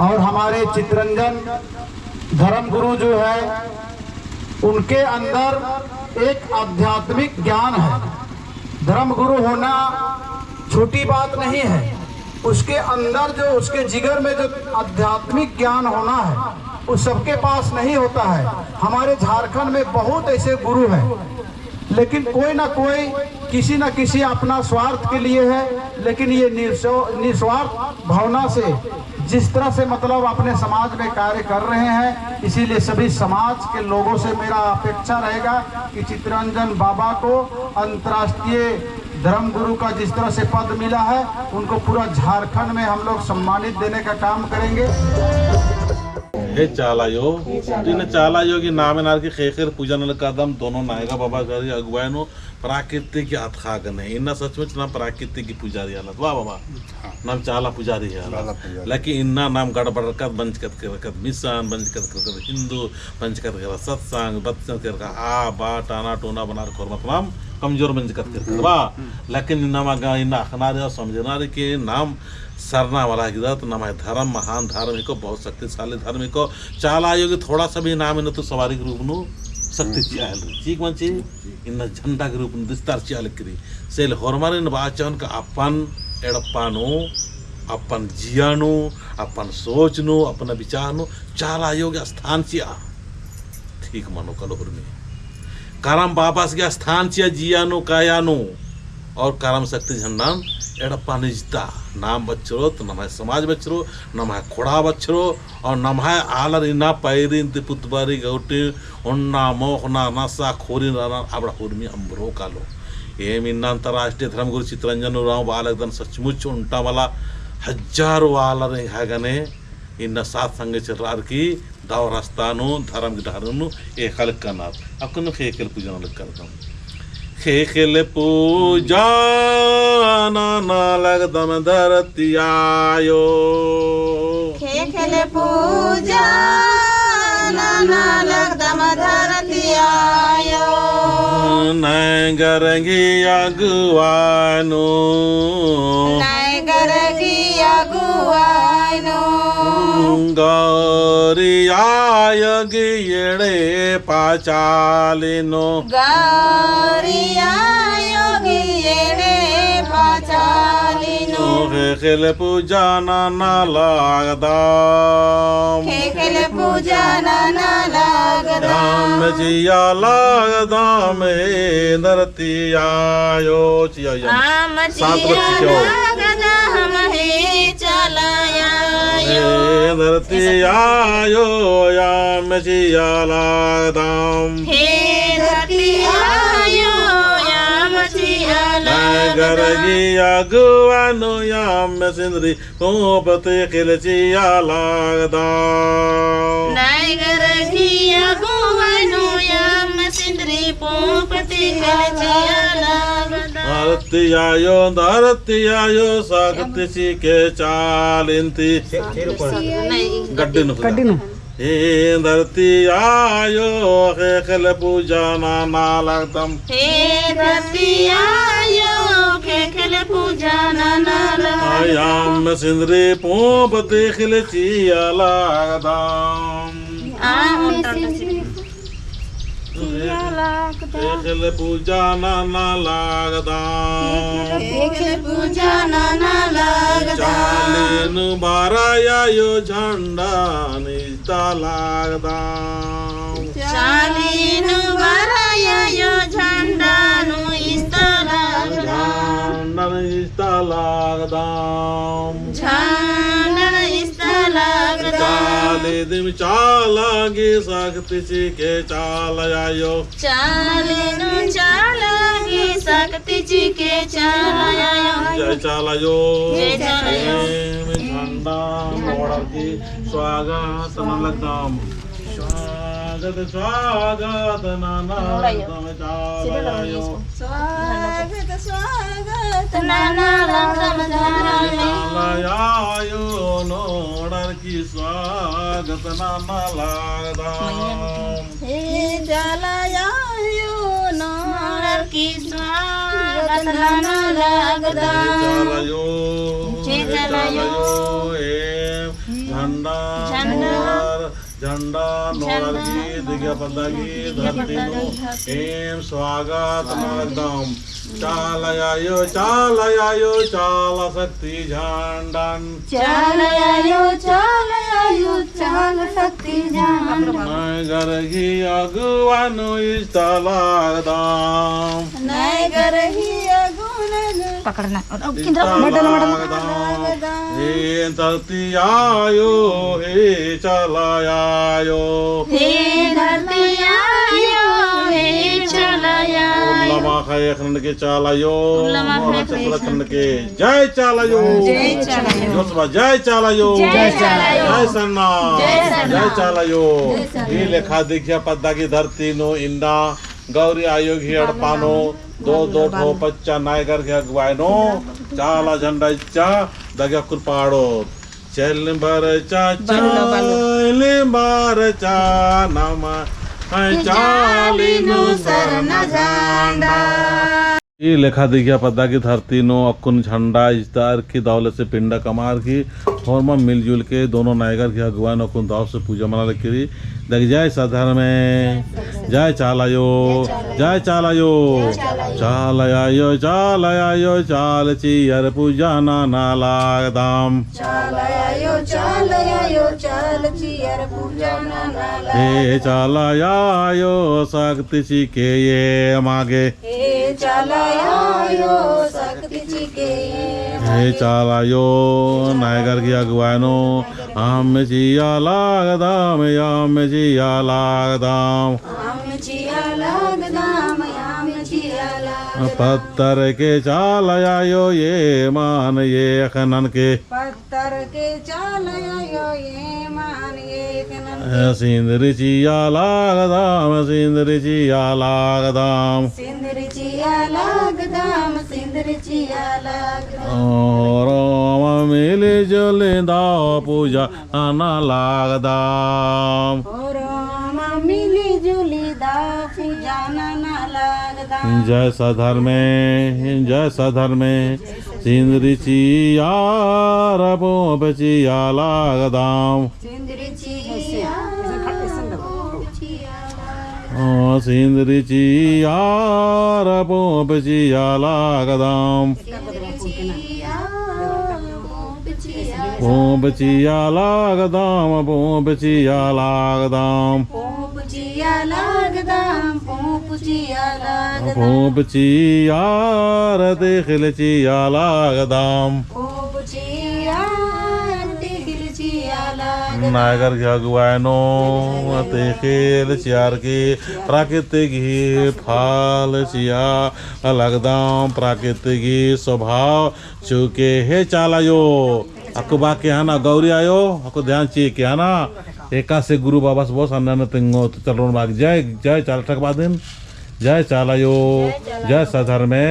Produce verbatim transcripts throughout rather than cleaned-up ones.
और हमारे चितरंजन धर्मगुरु जो है, उनके अंदर एक आध्यात्मिक ज्ञान है। धर्मगुरु होना छोटी बात नहीं है। उसके अंदर जो, उसके जिगर में जो आध्यात्मिक ज्ञान होना है, वो सबके पास नहीं होता है। हमारे झारखंड में बहुत ऐसे गुरु हैं, लेकिन कोई ना कोई किसी ना किसी अपना स्वार्थ के लिए है, लेकिन ये निस्व-, निस्वार्थ भावना से जिस तरह से, मतलब, अपने समाज में कार्य कर रहे हैं, इसीलिए सभी समाज के लोगों से मेरा अपेक्षा रहेगा कि चितरंजन बाबा को अंतर्राष्ट्रीय धर्मगुरु का जिस तरह से पद मिला है, उनको पूरा झारखंड में हम लोग सम्मानित देने का काम करेंगे। हे चाला आयो, ती इन्ना चाला आयो गही नाम एन्ने आर की ख़ेख़ेल पूजा नना लगदम, दोनों नायगा बाबा गही अगुवाई नू प्राकृतिक गही अतख़ा गने। इन्ना सचमुच नाम प्राकृतिक गही पुजारी आलत, वाह बाबा। हाँ। नाम चाला पुजारी है आलत। चाला पुजारी। लेकिन इन्ना नाम गड़बड़रकत, बंचकत केरकत मिशन, बंचकत केरकत हिंदू, बंचकत केरकत सत्संग, बंचकत केरकत आ बा, टाना टोना बनार खोर मतनाम कमजोर बंचकत केरकत, हम्म, बा। हम्म। लेकिन इन्ना मा गा इन्ना अख़ना रई और समझना रई कि नाम सरना वाला हिकदत, नम्है धर्म महान धर्म हिको, बहुत शक्तिशाली धर्म हिको। चाला आयो गही थोड़ा सा भी नाम इन्ना तो सवारी के रूप नू शक्ति चिआ हेलरी। ठीक मंची? इन्ना झंडा के रूप नू दिस्तार चिआ लगकी रई। से ले होरमारिन बाचन का अपन एड़पा नू, अपन जिया नू, अपन सोच नू, अपन विचार नू चाला आयो गही स्थान चिआ। ठीक मनो कालो होरमी। करम बाबस गही स्थान चिआ जिया नू, काया नू। और करम शक्ति झंडान एड़पा नू इजता। नाम बछरो, तो नम्है समाज बछरो, नम्है ख़ोंड़हा बछरो, और नम्है आलर इन्ना पैरी इन्ती पुतबारी गौटी, ओन्ना मोख़ना नसा खोरिन रअनर अबड़ा होरमी अम्बरो कालो। एम इन्ना अंतर्राष्ट्रीय धर्मगुरु चितरंजन उराँव बआ लगदन सचमुच ओन्टा मला हजारों आलर एंग्है गने इन्ना साथ संगे चलरअर की दव रस्ता नू धर्म गही डहरे नू एख़ा लगनर। अक्कुन ख़ेख़ेल पूजा नना लगदम। ख़ेख़ेल पूजा नना लगदम धरती आयो। ख़ेख़ेल पूजा नना लगदम धरती आयो। नैगर गही अगुवाई नू। नैगर गही अगुवाई नू। गौरी आयो गही एड़पा चाली नू। गौरी आयो गही एड़पा चाली नू। ख़ेख़ेल पूजा नना लगदम। ख़ेख़ेल पूजा नना लगदम। एम चिआ लगदम हे धरती आयो। चिआ आयो। एम चिआ लगदम हे चाला आयो। हे धरती आयो, एम चिआ लगदम। हे धरती आयो, एम चिआ लगदम। नैगर गही अगुवाई नू एम सिंदरी पूँप तिख़िल चिआ लगदम। नैगर गही अगुवाई नू एम सिंदरी पूँप तिख़िल चिआ लगदम। धरती आयो, धरती आयो, शक्ति चिके चालिन्ती। गड्डी नू। गड्डी नू। हे धरती आयो, ख़ेख़ेल पूजा नना लगदम। हे धरती आयो, ख़ेख़ेल पूजा नना लगदम। एम सिंदरी पूँप तिख़िल चिआ लगदम। एम सिंदरी चिआ लगदम। ख़ेख़ेल पूजा नना लगदम। ख़ेख़ेल पूजा नना लगदम। चाली नू बरआ आयो झंडा नू इजता लगदम। चाली नू बरआ आयो झंडा नू इजता लगदम। झंडा नू इजता लगदम। झंडा नू इजता लगदम। चाली दिम चाला गही शक्ति चिके चाला आयो। चाली नू चाला गही शक्ति चिके चाला आयो। जय चाला आयो। जय चाला आयो। एम झंडा ओड़र की स्वागत नना लगदम। स्वागत, स्वागत नना लगदम चाला आयो। स्वागत, स्वागत नना लगदम चाला आयो। चाला आयो नू ओड़र की स्वागत नना लगदम। हे चाला आयो नू ओड़र की स्वागत नना लगदम। हे चाला आयो, हे चाला आयो, हे झंडा, झंडा, नोर, झंडा, नोर झंडा, की दिग्या पद्दा की दिग्या धरती पद्दा नू की धरती। एम स्वागत नू एकदम। चाला आयो, चाला आयो, चाला शक्ति झंडन। चाला आयो, चाला आयो, चाला शक्ति झंडन। नैगर गही अगुवा नू इजता लगदम। नैगर गही अगुवा नू पकड़ना। और, और किंद्रा इजता लगदम। हे धरती आयो, हे चाला आयो। हे धरती आयो, हे चाला आयो। उल्ला माखा ख़ेख़ेल ननके चाला आयो। उल्ला माखा मोरा ख़ेख़ेल ननके। जय चाला आयो। जय चाला आयो। जोर से बा, जय चाला आयो। जय चाला आयो। जय सरना। जय सरना। जय चाला आयो। जय सरना। ई लेखा दिग्या पद्दा की धरती नू इन्ना गौरी आयो गही एड़पा नू दो दो ठो बच्चा नैगर गही अगुवाई नू चाला झंडा इच्चा दग्या कुरपाड़ो। चेल्लिम बरचा, बालू लो, बालू। चेल्लिम बरचा, नम्है चाली नू सरना झंडा। ई लेखा दिग्या पद्दा की धरती नू अक्कुन झंडा इजतार की दवले से पिंडा कमार की होरमा मिलजुल के दोनों नैगर गही अगुवाई नू अक्कुन दव से पूजा मना लगी रई। दग्गी जय सधर्मे, जय चाला आयो, जय चाला आयो। चाला आयो, चाला आयो, चाला चिअर पूजा नना लगदम। चाला आयो, चाला आयो, चाला चिअर पूजा नना लगदम। हे चाला आयो, शक्ति चिके एमा गे। हे चाला आयो, शक्ति चिके एमा गे। हे चाला आयो, नैगर गही अगुवाई नू अम्म चिआ लगदम, अम्म चिआ लगदम। अम्म चिआ लगदम, अम्म चिआ लगदम। पत्तर के चाला आयो, एमन ख़ेख़ेल ननके। पत्तर के चाला आयो, एमन ख़ेख़ेल ननके। सिंदरी चिआ लगदम, सिंदरी चिआ लगदम। सिंदरी चिआ लगदम, सिंदरी चिआ लगदम। होरमा मिली जुली दव पूजा नना लगदम। होरमा मिली जुली दव पूजा नना लगदम। जय सधर्मे, जय सधर्मे। सिंदरी चिअर पोंप चिआ लगदम। सिंदरी चिअर पोंप चिआ लगदम। ओ, सिंदरी चिअर पोंप चिआ लगदम। सिंदरी चिअर पोंप चिआ लगदम। पोंप चिआ लगदम, पोंप चिआ लगदम। पोंप चिआ लगदम, पोंप चिआ लगदम। पोंप चिअर तेख़ेल चिआ लगदम। पोंप चिअर तेख़ेल चिआ लगदम। नैगर गही अगुवाई नू तेख़ेल चिअर की प्राकृतिक गही फल चिआ लगदम, प्राकृतिक गही स्वभाव चिके। हे चाला आयो, अक्कु बआ के हना गौरी आयो, अक्कु ध्यान चिके हना, एकासे गुरु बाबस बओस अन्ने अन्ने तेंगो, तो चलो बआ के जय, जय चाला ठक बआ दिन, जय चाला आयो, जय सधर्मे,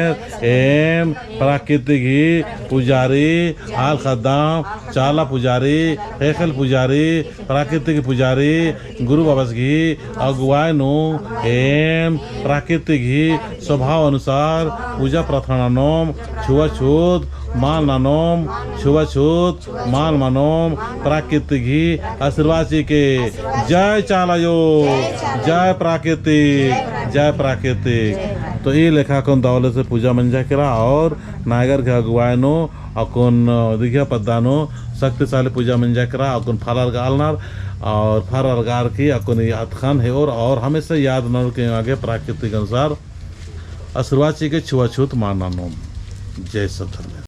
एम प्राकृतिक गही पुजारी, आल ख़द्दम, चाला पुजारी, ख़ेख़ेल पुजारी, प्राकृतिक पुजारी, गुरु बाबस गही अगुवाई नू एम प्राकृतिक गही स्वभाव अनुसार पूजा प्रार्थना ननोम, छुआछूत मल ननोम, छुआछूत मल मनोम, प्राकृतिक गही आशीर्वाद चिके। जय चाला आयो, जय प्राकृतिक, जय प्राकृतिक। तो ई लेखा अक्कुन दवले से पूजा मंजा केरा और नैगर गही अगुवाई नू अक्कुन दिग्या पद्दा नू शक्तिशाली पूजा मंजा केरा, अक्कुन फल अर्घ आलनर और फल अर्घ आर की अक्कुन याद ख़ने और, और हमेशा याद ननोर की आगे प्राकृतिक अनुसार आशीर्वाद चिके, छुआछूत मल ननोम। जय सत धर्मेस।